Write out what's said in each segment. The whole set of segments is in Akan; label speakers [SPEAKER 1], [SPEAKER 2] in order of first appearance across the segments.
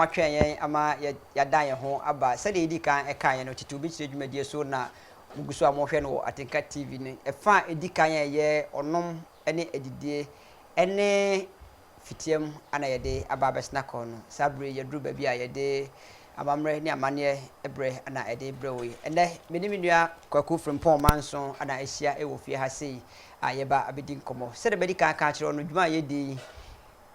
[SPEAKER 1] moatwɛn yɛn ama yɛadan yɛn ho aba. Sɛdeɛ yɛdii kan kaeɛ no, Tete Obi Kyerɛ dwumadie so na mogu so a mohwɛ no wɔ Atenka TV no. Ɛfa a ɛdi kan a ɛyɛ ɔnom ne adidie ne fitiam na yɛde aba abɛsena kɔ no. Saa berɛ yi yɛaduru baabi a yɛde amammerɛ ne amanneɛ berɛ na ɛde rebrɛ wo yi. Ɛnnɛ me ne me nua Kwaku Frimpong Manso na ahyia wɔ fie ha sei a yɛreba abɛdi nkɔmmɔ. Sɛdeɛ madi kan aka akyerɛ wo no, dwuma a yɛredi yi,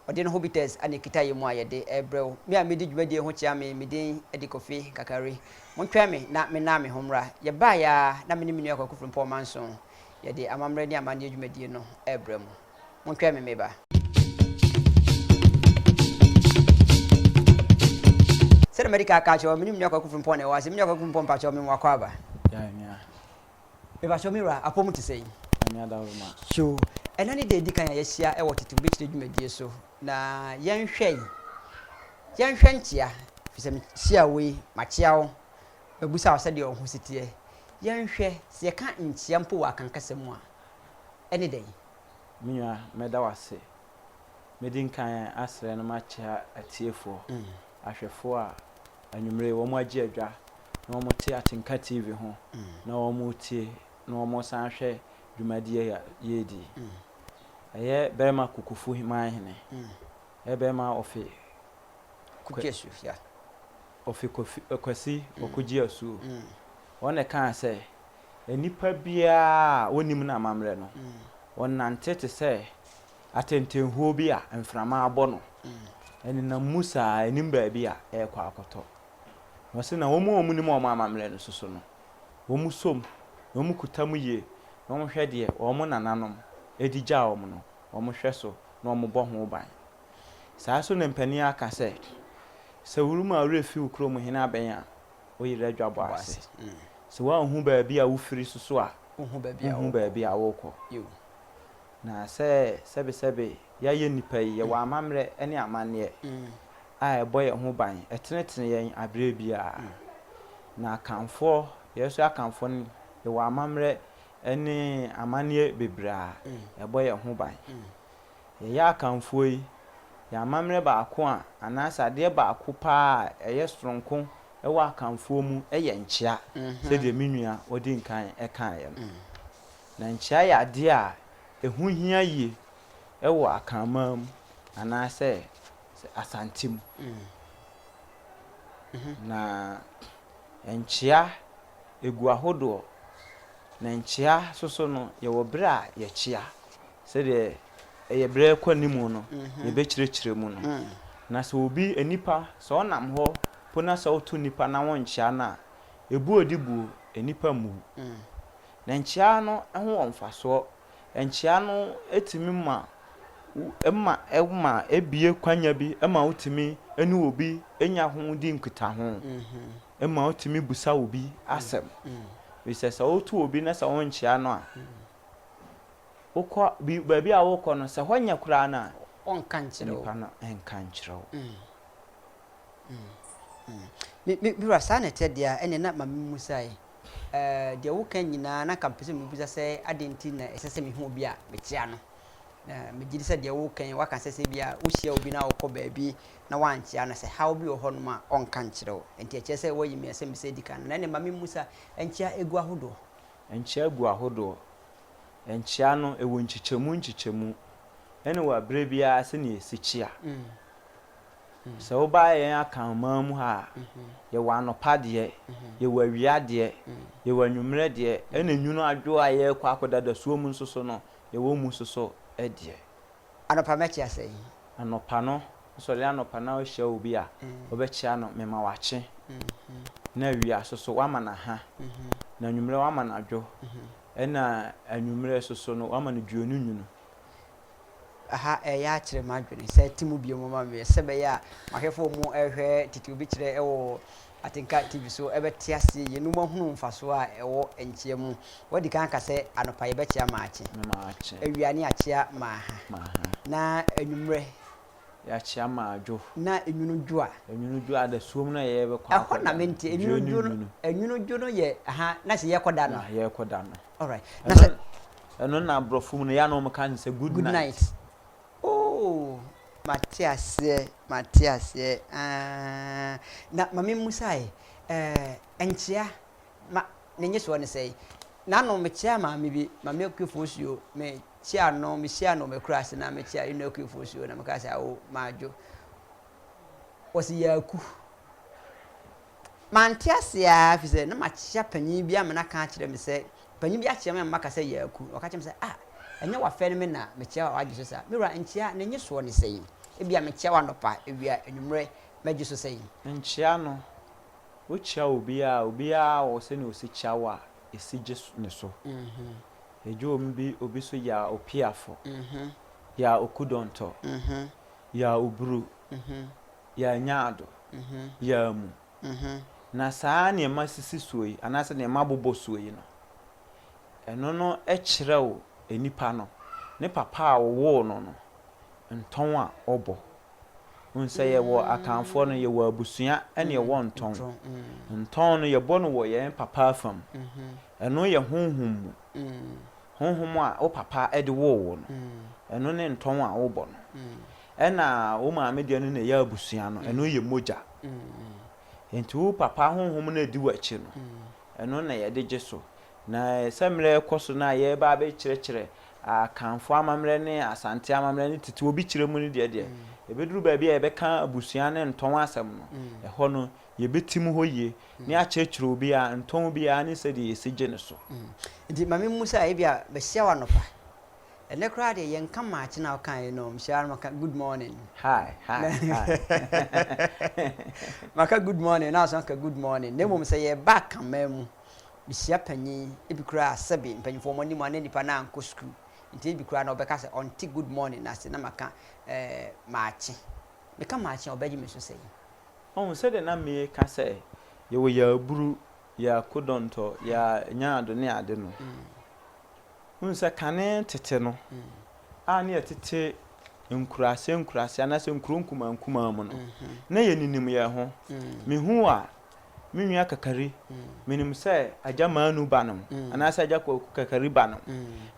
[SPEAKER 1] ɔde ne ho bitters na ɛkita yɛn mu a yɛde rebrɛ wo. Me a medi dwumadie ho kyea me, me din de Kofi Kakari. Montwɛn me na menna me ho mmra. Yɛbaeɛ ara na me ne me nua Kwaku Frimpong Manso yɛde amammerɛ ne amanneɛ dwumadie no rebrɛ mo. Montwɛn me meba. Sɛdeɛ madi kan aka akyerɛ wo, me ne me nua Kwaku Frimpong na ɛwɔ ha. Sɛ me nua Kwaku Frimpong mpakyɛw me wakɔ aba. Mepakyɛw me wura, apɔw mu te sɛn?
[SPEAKER 2] Nyame adaworoma.
[SPEAKER 1] Yoo, ɛnnɛ ne da a edi kan a yɛahyia wɔ Tete Obikyerɛ dwumadie so, na yɛnhwɛ yi, yɛnhwɛ nkyea, efisɛ mehyia wo yi, makyea wo, mabisa wo sɛdeɛ wo ho si teɛ. Yɛnhwɛ, sɛ yɛka nkyea mpo wɔ Akan kasa mu a, ɛne dɛn?
[SPEAKER 2] Me nua, mɛda wo ase. Mɛdi nkan asrɛ na makyea atiefoɔ, ahwɛfoɔ a anwumerɛ yi wɔagye adwa na wɔte Atenka TV ho na wɔretie na wɔresan ahwɛ dwumadie a yɛredi yi. Ɛyɛ bɛrima Kokofu Manhene. Ɛyɛ bɛrima ɔfe Ɔfe Kofi Kwasi Ɔkogye Asuo. Wɔn na ɛkaa sɛ, nnipa biara a wɔnnim n'amammerɛ no, wɔnante te sɛ atɛntɛnhuo bi a mframa abɔ no. Ɛnenam mu saa, ɛnnim baabi a ɛrekɔ akɔtɔ. Na ɔse na wɔn a wɔnim wɔn amammerɛ no soso no, wɔsɔ mu, na wɔkuta mu yie, na wɔhwɛ deɛ wɔn nananom de gyaa wɔn no, wɔhwɛ so na wɔbɔ ho ban. Saa nso na mpanin aka sɛ, sɛ worema wo werɛ fi wo kurom hene abɛn a, woyera dwabɔ ase. Sɛ woanhu baabi a wofiri soso a, wonhu baabi a worekɔ. Na sɛ sɛbesɛbe yɛayɛ nnipa yi, yɛwɔ amammerɛ ne amanneɛ a ɛbɔ yɛn ho ban, ɛtenetene yɛn aberɛ biara. Na Akanfoɔ, yɛn nso Akanfoɔ no, yɛwɔ amammerɛ ne amanneɛ bebree a ɛbɔ yɛn ho ban. Yɛyɛ Akanfoɔ yi, yɛn amammerɛ baako a anaasɛ adeɛ baako pa ara a ɛyɛ sononko wɔ Akanfoɔ mu yɛ nkyea, sɛdeɛ me nua ɔdi nkan kaeɛ no. Na nkyea yɛ adeɛ a ɛho hia yie wɔ Akanman mu anaasɛ Asante mu. Na nkyea ɛgu ahodoɔ. Na nkyea nso so no, yɛwɔ berɛ a yɛkyea. Sɛdeɛ ɛyɛ berɛ rekɔ anim no, yɛbɛkyerɛkyerɛ mu no. Na sɛ obi, nnipa, sɛ ɔnam hɔ mpo na sɛ woto nnipa na wonkyea no a, ɛbuo di buo, nnipa mmu wo. Na nkyea no ho wɔ mfasoɔ. Nkyea no tumi ma wo ma ɛma ɛbue kwanya bi ma wotumi ne obi nya ho di nkitaho. Ɛma wotumi bisa obi asɛm. Ɛfiri sɛ sɛ woto obi na sɛ wonkyea no a, wokɔ bi baabi a wokɔ no sɛ hɔ nyɛ koraa no a,
[SPEAKER 1] Ɔnka nkyerɛ wo.
[SPEAKER 2] nipa no nka nkyerɛ wo.
[SPEAKER 1] Me me wura saa na ɛteɛ deɛ a ɛnneɛ na ma memmusae. Ɛɛ, deɛ woka nyinaa, na anka mepɛ sɛ mebisa sɛ adɛn nti na ɛsɛ sɛ mehu obi a mekyea no. Na megye di sɛ deɛ woreka yi, woaka sɛ sɛ ebia wohyia obi na wokɔ baabi na woankyea no, sɛ haw bi wɔ hɔnom a, ɔnka nkyerɛ wo. Enti ɛkyerɛ sɛ woayi me asɛmmisa adi kan no. Na ɛnneɛ ma memmisa, nkyea gu ahodoɔ?
[SPEAKER 2] Nkyea gu ahodoɔ. Nkyea no, ɛwɔ nkyekyɛmu nkyekyɛmu, ɛne wɔ berɛ biara sɛdeɛ ɛsi kyea. Sɛ woba yɛn Akanman mu ha a, yɛwɔ anɔpa deɛ, yɛwɔ awia deɛ, yɛwɔ anwummerɛ deɛ, ɛna nwunu adwo a yɛrekɔ akɔda dasuo mu nso so no, yɛwɔ mu nso so deɛ.
[SPEAKER 1] Anɔpa mɛkyea sɛn?
[SPEAKER 2] Anɔpa no, wosɔre anɔpa na wohyia obi a, wobɛkyea no, mema wakye. Na awia nso so, woama no aha. Na anwummerɛ woama no adwo. Ɛna anwummerɛ nso so no, woama no dwoonu nwunu.
[SPEAKER 1] Aha ɛreyɛ akyerɛ m'adwene sɛ te mu bio ma me sɛ ɛbɛyɛ a m'ahwɛfoɔ mu rehwɛ tete obi kyerɛ wɔ Atenka TV so ɛbɛte aseɛ yie na wɔahunu mfasoɔ a ɛwɔ nkyea mu. Wadi kan aka sɛ anɔpa yɛbɛkyea maakye, awia ne akyea maaha, na anwummerɛ.
[SPEAKER 2] Yɛakyea maadwo.
[SPEAKER 1] Na enwunu dwo a.
[SPEAKER 2] Enwunu dwo a adasuom no a yɛrebɛkɔ akɔda no.
[SPEAKER 1] Ɛhɔ na mente enwunu dwo no enwunu dwo no yɛ aha na sɛ yɛrekɔda no.
[SPEAKER 2] Na yɛrekɔda no.
[SPEAKER 1] Alright na sɛ.
[SPEAKER 2] Ɛno na aborɔfo mu no yɛ a na wɔka no sɛ good night.
[SPEAKER 1] Good night oh. Mate aseɛ, mate aseɛ aah. Na ma memmusa ɛ, ɛɛ nkyea ma ne nyesoɔ ne sɛn? N'ano mekyeaa maame bi, Maame Akua Fosuo, mekyeaa no, mehyiaa no wɔ m'akuraase na mekyeaa Eno Akua Fosuo na mekaa sɛ awo madwo. Ɔse yɛaku. Mante aseɛ ara firi sɛ na makyea panin bi ama no aka akyerɛ me sɛ, panin bi akyea me ama maka sɛ yɛaku. Ɔka kyerɛ me sɛ, ah, ɛnyɛ wafɛ no me na mekyea wo a wagye so saa. Me wura, nkyea ne nyesoɔ ne sɛn? Ebia mekyea wo anɔpa, awia, anwummerɛ, mɛgye so sɛn?
[SPEAKER 2] Nkyea no, Wokyia obi a, obiara wɔ sɛnea osi kyia wo a, esi gye ne so. Egye wɔ mu bi, obi so ya opiafo, ya okudɔntɔ, ya oburu, ya nyaado, ya amu. Na saa nneɛma sisi soɔ yi, anaasɛ nneɛma bobɔ soɔ yi no, ɛno no kyerɛ wo nipa no, ne papa a ɔwoo no no, ntɔn a ɔbɔ. Wohu sɛ yɛwɔ Akanfoɔ no, yɛwɔ abusua ɛna yɛwɔ ntɔn. Ntɔn no, yɛbɔ no wɔ yɛn papa afa mu. Ɛno yɛ honhom mu. Honhom a wo papa de woo wo no, ɛno ne ntɔn a wobɔ no. Ɛna wo maame deɛ no na ɛyɛ abusua no, ɛno yɛ mogya. Nti wo papa honhom no a ɛdi w'akyi no, ɛno na yɛde gye so. Na sɛ mmerɛ rekɔ so no a yɛreba abɛkyerɛkyerɛ Akanfoɔ amammerɛ ne Asante amammerɛ ne tete obi kyerɛ mu no deɛ deɛ, ɛbɛduru baabi a yɛbɛka abusua ne ntɔn asɛm no, ɛhɔ no yɛbɛtim hɔ yie ne akyerɛkyerɛ obiara ntɔn biara ne sɛdeɛ yɛsi gye no so.
[SPEAKER 1] Nti ma memmisa, ebia bɛhyia wo anɔpa, ɛnnɛ koraa deɛ yɛnka maakye no a wokaeɛ no, mehyia wo no maka good morning.
[SPEAKER 2] Hi, hi, hi.
[SPEAKER 1] Maka good morning na wasan aka good morning, na mmom sɛ yɛreba Akanman mu, Mehyia panyin, ebi koraa a sɛbe mpanyimfo wɔn anim a na nipa no ankɔ sukuu nti ebi koraa na ɔbɛka sɛ ɔnte good morning no ase na maka eh, maakye. Meka maakye a ɔbɛgye me so sɛn?
[SPEAKER 2] Wahu, sɛdeɛ na meka sɛ yɛwɔ yɛn aburu, yɛn akodɔntɔ, yɛn nyaado ne ade no. Wohu sɛ kane tete no, a na yɛtete nkuraase nkuraase anaasɛ nkuro nkumaa nkumaa mu no, na yɛninim yɛn ho. Mehu wo a, me nua Kakari, menim sɛ Agya Manu ba no anaasɛ Agya Kwaku Kakari ba no.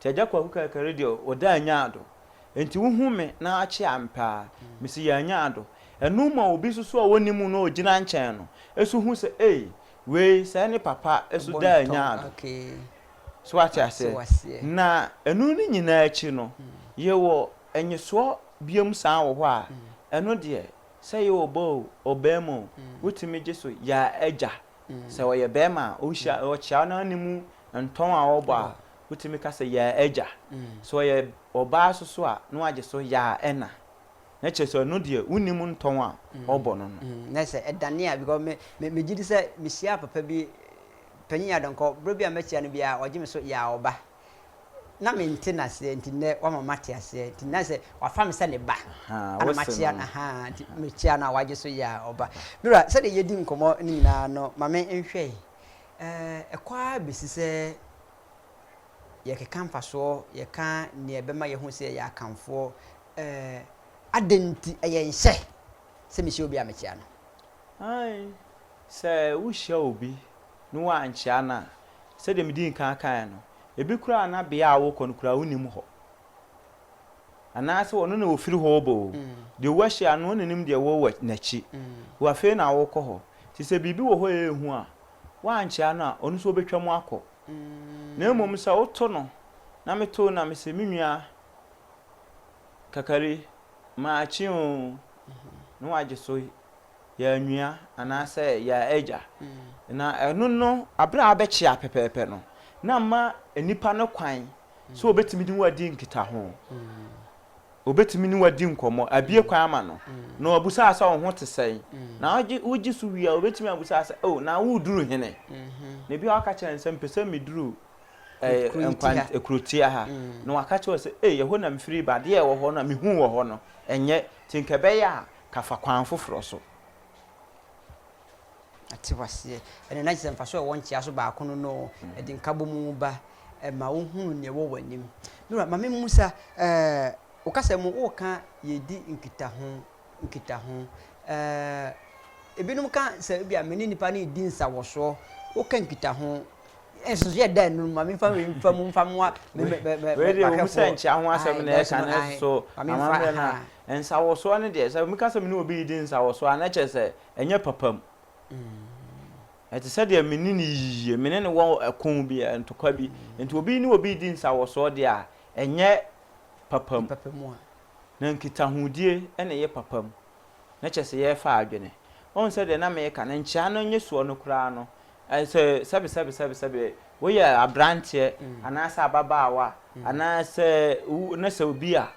[SPEAKER 2] Nti Agya Kwaku Kakari deɛ ɔda Anyaado. Nti wohu me na akye ampa a, mese yɛ Anyaado. Ɛno ma obi nso so a ɔnnim wo na ɔgyina nkyɛn no nso hu sɛ ei, wei sɛɛ ne papa nso da Anyaado. So wate aseɛ? Na ɛno ne nyinaa akyi no, yɛwɔ nnyesoɔ biom san wɔ hɔ a, ɛno deɛ Sɛ eyɛ ɔba o, ɔbarima o, wotumi gye so yɛ agya. Sɛ ɔyɛ barima a, ohyia, ɔkyea wo na ne mu ntɔn a ɔbɔ a, wotumi ka sɛ yɛ agya. Sɛ ɔyɛ ɔbaa nso so a, na wagye so yɛ ɛna. Na kyerɛ sɛ ɔno deɛ, wonnim ntɔn a ɔbɔ no no.
[SPEAKER 1] Na sɛ ɛdane a, because me, me, megye di sɛ mehyiaa papa bi, Panyin Adonkɔ, berɛ bi a mɛkyia no biara, ɔgye me so yɛ ɔba. na mente no aseɛ nti nnɛ wama mate aseɛ nti na sɛ wafa me sɛ ne ba ana makyea no ahaa nti mekyea no a wagye so yɛ a ɔba. Me wura sɛdeɛ yɛdi nkɔmmɔ no nyinaa no ma me nhwɛ ɛɛ ɛkɔ ara bɛsi sɛ yɛkeka mfasoɔ yɛka deɛ ɛbɛma yɛhu sɛ yɛyɛ Akanfoɔ ɛɛ adɛn nti ɛyɛ nhyɛ sɛ mehyia obi a mekyea no?
[SPEAKER 2] Ae, sɛ wohyia obi na woankyea no a, sɛdeɛ medii nkan kaeɛ no, ebi koraa na bea a worekɔ no koraa wonnim hɔ. Anaasɛ ɔno na ɔfiri hɔ reba o, deɛ woahyia no ɔno na ɔnim deɛ ɛwɔ wɔ n'akyi. Wo afei na worekɔ hɔ. Nti sɛ biribi wɔ hɔ a ɛyɛ hu a, woankyea no a, ɔno nso ɔbɛtwa mu akɔ. Na mmom sɛ woto no, na meto wo na mese, me nua Kakari, maakye o, na wagye so yɛ anwia anaasɛ yɛ agya. Na ɛno no, bere a wabɛkyea pɛpɛɛpɛ no, na ama nnipa no kwan sɛ wɔbɛtumi ne wo adi nkitaho. Wɔbɛtumi ne wo adi nkɔmmɔ, abue kwan ama no. Na wabusa sɛ wo ho te sɛn. Na wogye wogye so wie a, wɔbɛtumi abusa sɛ, oh, na woreduru hene? Na ebi a waka kyerɛ no sɛ, mepɛ sɛ meduru eh, nkwan, kurotia ha. Na waka kyerɛ wo sɛ, ei, ɛhɔ na mefiri ba, adeɛ a ɛwɔ hɔ no a mehu wɔ hɔ no, ɛnyɛ. Nti nka ɛbɛyɛ a, Ka fa kwan foforɔ so.
[SPEAKER 1] Ate waseɛ. Ɛno na kyerɛ sɛ mfasoɔ a ɛwɔ nkyea so baako no no, ɛde nkabɔmu ba, ɛma wohunu nea ɛwɔ w'anim. Me wura, ma memmisa, ɛɛ, wo kasa mu woreka yɛdi nkitaho, nkitaho. Ɛɛ, ebinom ka sɛ ebia me ne nipa no redi nsawɔsoɔ, woka nkitaho, Nsusuiɛ da anum ma memfa wei mfa mu mfa mmoa me me me
[SPEAKER 2] Wei deɛ wɔn sɛ nkyea ho asɛm na ɛka na ɛso amammerɛ no a. Nsawɔsoɔ no deɛ, sɛ meka sɛ me ne obi redi nsawɔsoɔ a, na kyerɛ sɛ ɛnyɛ papa mu. Ɛte sɛ deɛ me ne no yiyie, me ne no wɔ ɛko bi, ntɔkwa bi. Nti obi ne obi redi nsawɔsoɔ deɛ a, ɛnyɛ papa mu. Na nkitahodie na ɛyɛ papa mu. Na kyerɛ sɛ yɛrefa adwene. Woahu sɛ deɛ na mereka no, nkyea no nye soɔ no koraa no, sɛ sɛbe sɛbe sɛbe sɛbe woyɛ aberanteɛ anaasɛ ababaawa anaasɛ wo na sɛ obi a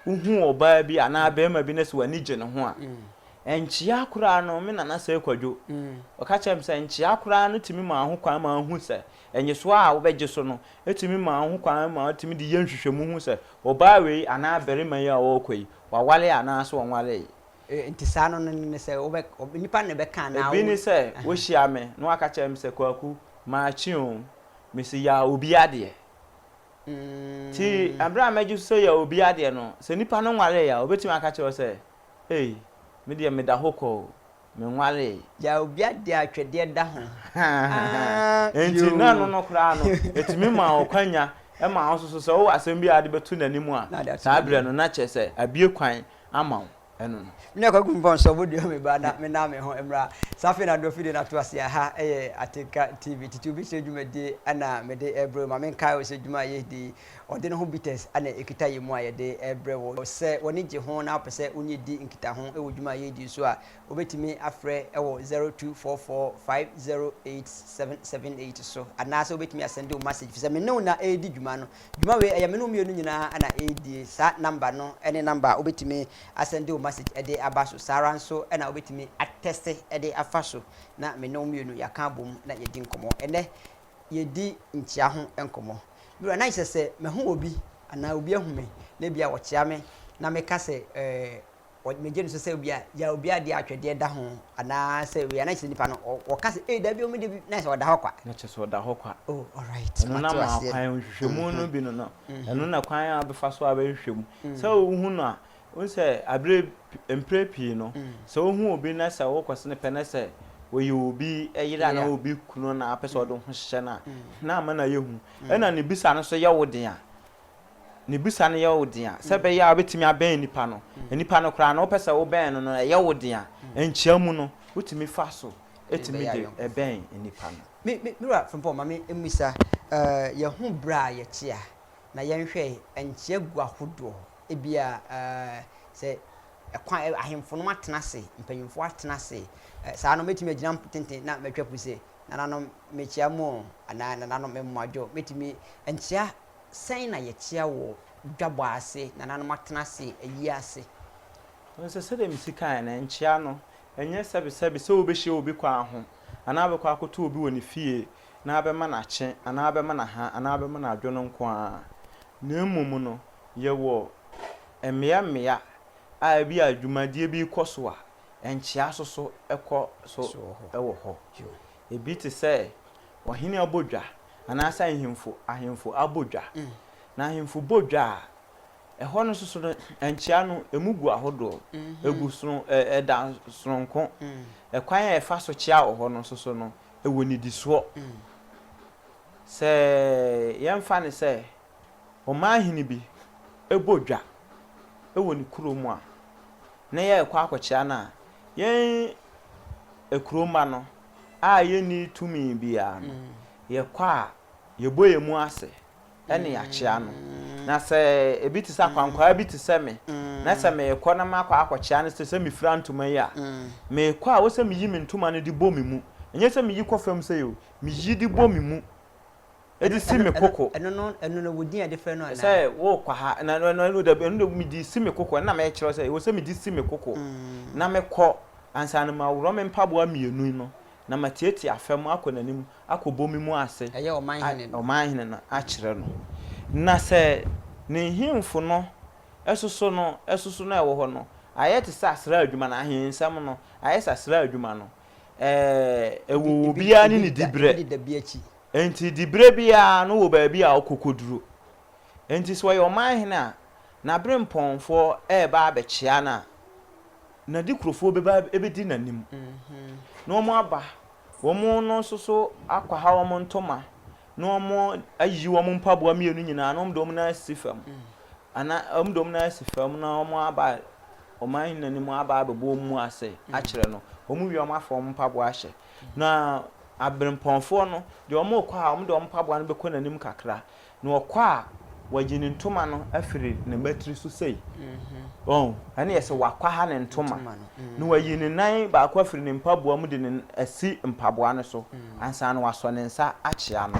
[SPEAKER 2] wohu ɔbaa bi anaa barima bi na sɛ w'ani gye ne ho a, nkyea koraa no, me nana Sir Kwadwo, ɔka kyerɛɛ me sɛ nkyea koraa no tumi ma wo ho kwan ma wohu sɛ nnyesoɔ a wobɛgye so no tumi ma wo ho kwan ma wotumi de yɛ nhwehwɛmu hu sɛ ɔbaa wei anaa barima yi a ɔrekɔ yi, waware anaasɛ ɔnwaree.
[SPEAKER 1] Nti saa no no ne sɛ wobɛ nipa na ɛbɛka anaa
[SPEAKER 2] wo. Ebi ne sɛ wohyia me na waka kyerɛ me sɛ Kwaku makye o, mese ya obi adeɛ. Nti ɛberɛ a mɛgye so sɛ ya obi adeɛ no, sɛ nipa no nwaree a, ɔbɛtumi aka kyerɛ wo sɛ ei me deɛ meda hɔ kwa o, menwaree.
[SPEAKER 1] Ya obi adeɛ a twɛdeɛ da ho aah
[SPEAKER 2] Nti na ɛno no koraa no, ɛtumi ma wo kwanya ma wo nso so sɛ wowɔ asɛm bi a wode bɛto n'anim a, saa berɛ no na kyerɛ sɛ abue kwan ama wo. Ɛno no.
[SPEAKER 1] Me nua Kwaku Mpɔn sɔ bodua me ba na me nan me ho mmra. Saa afei na Adofide no ato ase a ha yɛ Atenka TV. Tete obi kyerɛ dwumadie na mede rebrɛ wo. Ma menkae wo sɛ dwuma a yɛredi yi, ɔde ne ho bitters na ɛkita yɛn mu a yɛde rebrɛ wo. Sɛ w'ani gye ho na wopɛ sɛ wo ne yɛdi nkitaho wɔ dwuma a yɛredi yi so a, wobɛtumi afrɛ wɔ 0244 508 778 so anaasɛ wobɛtumi asɛnde wo message fisɛ me ne wo na ɛredi dwuma no. Dwuma wei ɛyɛ me ne wo mmienu nyinaa na ɛredie. Saa number no ne number a wobɛtumi asɛnde wo message de aba so. Saa ara nso na wobɛtumi atɛste de afa so na me ne wo mmienu yɛaka abom na yɛadi nkɔmmɔ. Ɛnnɛ yɛredi nkyea ho nkɔmmɔ. Me wura, na kyerɛ sɛ mahu obi anaa obi ahu me na ebia ɔkyea me na meka sɛ ɛɛ megye no so sɛ obi a gya obi adeɛ a atwɛdeɛ da ho anaa sɛ wei a na kyerɛ sɛ nipa no ɔka sɛ ee dabi ɔmo deɛ bi na kyerɛ sɛ ɔda hɔ kwa.
[SPEAKER 2] Na kyerɛ sɛ ɔda hɔ kwa.
[SPEAKER 1] Oh alright
[SPEAKER 2] Ɛno na
[SPEAKER 1] mate
[SPEAKER 2] ma
[SPEAKER 1] aseɛ.
[SPEAKER 2] kwan nhwehwɛmu no bi no no ɛno na kwan a wobɛfa so a wobɛhwehwɛ mu. Sɛ wohu no a wohu sɛ aberɛ mprɛ pii no sɛ wohu obi na sɛ wokɔsene pɛ na sɛ ɔyɛ obi yere anaa obi kunu na wopɛ sɛ wode wo ho hyehyɛ no a na ama no ayɛ hu. Ɛna ne bisa no nso yɛ wo den a ne bisa no yɛ wo den a, sɛ ɛbɛyɛ a wobɛtumi abɛn nipa no, nipa no koraa no wopɛ sɛ wobɛn no no, ɛyɛ wo den a, nkyia mu no, wotumi fa so tumi de bɛn nipa no.
[SPEAKER 1] Me me wura Frimpong ma me mmisa, eh, yɛho berɛ a yɛkyea na yɛnhwɛ nkyea gu ahodoɔ, ebia eh, sɛ ɛkwan ahemfo nom atena ase, mpanyimfoɔ atena ase, eh, saa no mɛtumi agyina tenten na matwa puse, nananom mekyea mo o, anaa nananom memmoadwo, mɛtumi nkyea Sɛn na yɛkyea wɔ dwabɔ ase, nananom atena ase, ayi ase?
[SPEAKER 2] Wohu sɛ sɛdeɛ mesi kaeɛ no, nkyea no, ɛnyɛ sɛbesɛbe sɛ wobɛhyia obi kwan ho, anaa wobɛkɔ akɔto obi wɔ ne fie na abɛma no akye, anaa abɛma no aha, anaa abɛma no adwo no nko ara, na mmom no, yɛwɔ mmeammea a ebia dwumadie bi rekɔ so a, nkyea nso so kɔ so wɔ hɔ. Ebi te sɛ ɔhene abɔ dwa, anaasɛ ahemfo ahemfo abɔ dwa. Na ahemfo bɔ dwa a, ɛhɔ no nso so no, nkyea no, emu gu ahodoɔ. Egu sono ɛ ɛda sononko. Ɛkwan a yɛfa so kyea wɔ hɔ no nso so no, ɛwɔ nnidisoɔ. Sɛ yɛmfa no sɛ ɔmanhene bi bɔ dwa wɔ ne kurom a, na yɛrekɔ akɔkyea no a, yɛn kurom mma no, a yenni tumi biara no, yɛkɔ a, yɛbɔ yɛn mu ase ne yɛakyea no. Na sɛ ebi te sɛ akwankwaa bi te sɛ me, na sɛ merekɔ na makɔ akɔkyea no te sɛ mefira ntoma yi a, merekɔ a, ɛwɔ sɛ meyi me ntoma no de bɔ me mu. Ɛnyɛ sɛ meyi kɔ fam sei o, meyi de bɔ me mu de si me koko.
[SPEAKER 1] Ɛno no, ɛno no, wo din a yɛde frɛ no anaa?
[SPEAKER 2] Sɛ worekɔ ha, na ɛno, ɛno dabi, ɛno de mede si me koko, ɛno na merekyerɛ wo sɛ ɛwɔ sɛ mede si me koko na mekɔ ansa na maworɔ me mpaboa mmienu no na matiatia fam akɔ n'anim akɔbɔ me mu ase
[SPEAKER 1] Ɛyɛ ɔmanhene no.
[SPEAKER 2] ɔmanhene no akyerɛ no. Na sɛ ne nhemfo no soso no soso no a ɛwɔ hɔ no ayɛ te sɛ asraa adwuma no, ahensɛm no ayɛ sɛ asraa adwuma no, ɛɛ, ɛwɔ obiara ne ne diberɛ.
[SPEAKER 1] Ebi da bi akyi.
[SPEAKER 2] Enti diberɛ biara no wɔ baabi a ɔkɔ kɔduru. Enti sɛ ɔyɛ ɔmanhene a, n'aberempɔnfoɔ reba abɛkyea no a, n'adekurofoɔ bɛba abɛdi n'anim, na wɔaba, wɔn no nso so akwaha wɔn ntoma, na wɔayi wɔn mpaboa mmienu nyinaa, na wɔde wɔn nan asi fam, anaa wɔde wɔn nan asi fam na wɔaba. ɔman hene anim aba abɛbɔ wɔn mu ase akyerɛ no. Wɔn wie a wɔafa wɔn mpaboa ahyɛ. Na aberempɔnfoɔ no deɛ wɔrekɔ a wɔde wɔn mpaboa no bɛkɔ n'anim kakra. Na ɔkɔ a, wayi ne ntoma no afiri ne mmatiri so sei. Ɔn, ɛne yɛ sɛ wakwaha ne ntoma. Na wayi ne nan baako afiri ne mpaboa mu de ne asi mpaboa no so ansa na wasɔ ne nsa akyea no.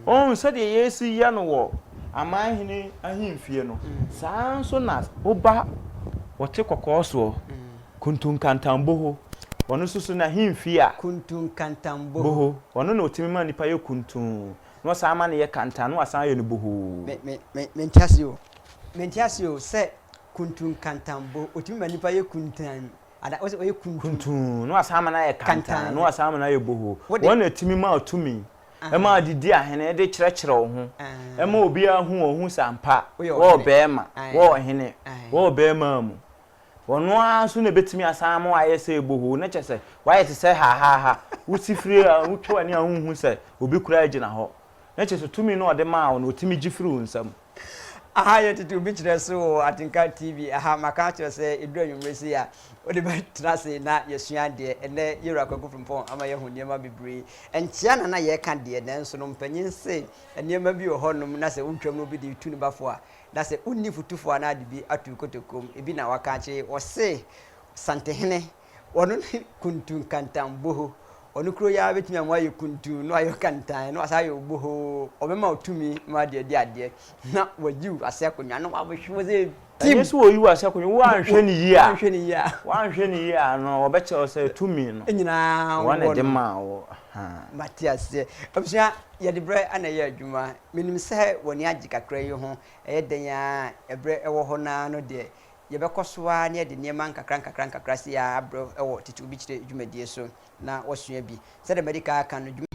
[SPEAKER 2] Ɔn, sɛdeɛ yɛsi yɛ no wɔ amanhene ahemfie no, saa ara nso na woba wɔte kɔkɔɔ soɔ, Kuntunkantanboho, ɔno nso so n'ahemfie a.
[SPEAKER 1] Kuntunkantanboho.
[SPEAKER 2] Boho, ɔno na ɔtumi ma nipa yɛ kuntun, na ɔsan ma no yɛ kantan, na wasan ayɛ no bohoo.
[SPEAKER 1] Me, me, me, mente ase o. Mente ase o, sɛ kuntunkantanboho, ɔtumi ma nipa yɛ kuntan, ana, wose ɔyɛ kuntun.
[SPEAKER 2] Kuntun, na wasan ama no ayɛ kantan, na wasan ama no ayɛ bohoo.
[SPEAKER 1] Wode.
[SPEAKER 2] Wɔn na ɛtumi ma tumi, ɛma ɔde di ahene, de kyerɛkyerɛ wo ho, ɛma obiara hu wɔn ho sɛ ampa,
[SPEAKER 1] Woyɛ
[SPEAKER 2] wɔwɔ
[SPEAKER 1] ɔhene.
[SPEAKER 2] bɛrima,
[SPEAKER 1] Ae.
[SPEAKER 2] wɔwɔ ɔhene,
[SPEAKER 1] Ae.
[SPEAKER 2] wɔwɔ bɛrima mu. Ɔno ara nso na ebetumi asan ama wayɛ sɛ ebohoo, na kyerɛ sɛ wayɛ te sɛ hahaaha. Wosi firi a, wotwa w'ani a wunhu sɛ obi koraa gyina hɔ. Na kyerɛ sɛ tumi no a ɔde maa wo no, otumi gye firi wo nsam.
[SPEAKER 1] Aha yɛ tete obi kyerɛ so wɔ Atenka TV aha maka akyerɛ sɛ ɛduru anwummerɛ sei a wode bɛtena ase na yɛsua adeɛ ɛnɛ yɛwura Kwaku Frimpong ama yɛahu nneɛma bebree nkyea na na yɛreka deɛ nanso no mpanyin se nneɛma bi wɔ hɔnom na sɛ wotwam na obi de tu ne bafo a Na sɛ wonni fotufo anaa ade bi ato wo kotokuom, ebi na waka akyerɛ yi, ɔse Santehene, ɔno ne Kuntun Kantan Boho, ɔno kuro yi ara bɛtumi ama wayɛ kuntun na wayɛ kantan na wasan ayɛ obohoo, ɔbɛma wo tumi ma wode adi adeɛ na wayi wo ase akonnwa na wabɛhwe wo sɛ tim.
[SPEAKER 2] Ɛnyɛ sɛ wɔyi wo ase akonnwa, woanhwɛ no yie a,
[SPEAKER 1] Woanhwɛ no yie a.
[SPEAKER 2] woanhwɛ no yie a no wɔbɛkyerɛ wo sɛ tumi no
[SPEAKER 1] Nyinaa
[SPEAKER 2] wɔn na
[SPEAKER 1] wɔ
[SPEAKER 2] ɛde
[SPEAKER 1] no.
[SPEAKER 2] maa wo. Ahaa.
[SPEAKER 1] Mate aseɛ. Abusua, yɛde berɛ na ɛyɛ adwuma. Menim sɛ w'ani agye kakra yi ho. Ɛyɛ dɛn ara a, ɛberɛ wɔ hɔ no ara no deɛ, yɛbɛkɔ so ara na yɛde nneɛma nkakra nkakra nkakra sei ara abrɛ wo wɔ Tete Obi Kyerɛ dwumadie so na woasua bi. Sɛdeɛ madi kan aka no, dwuma.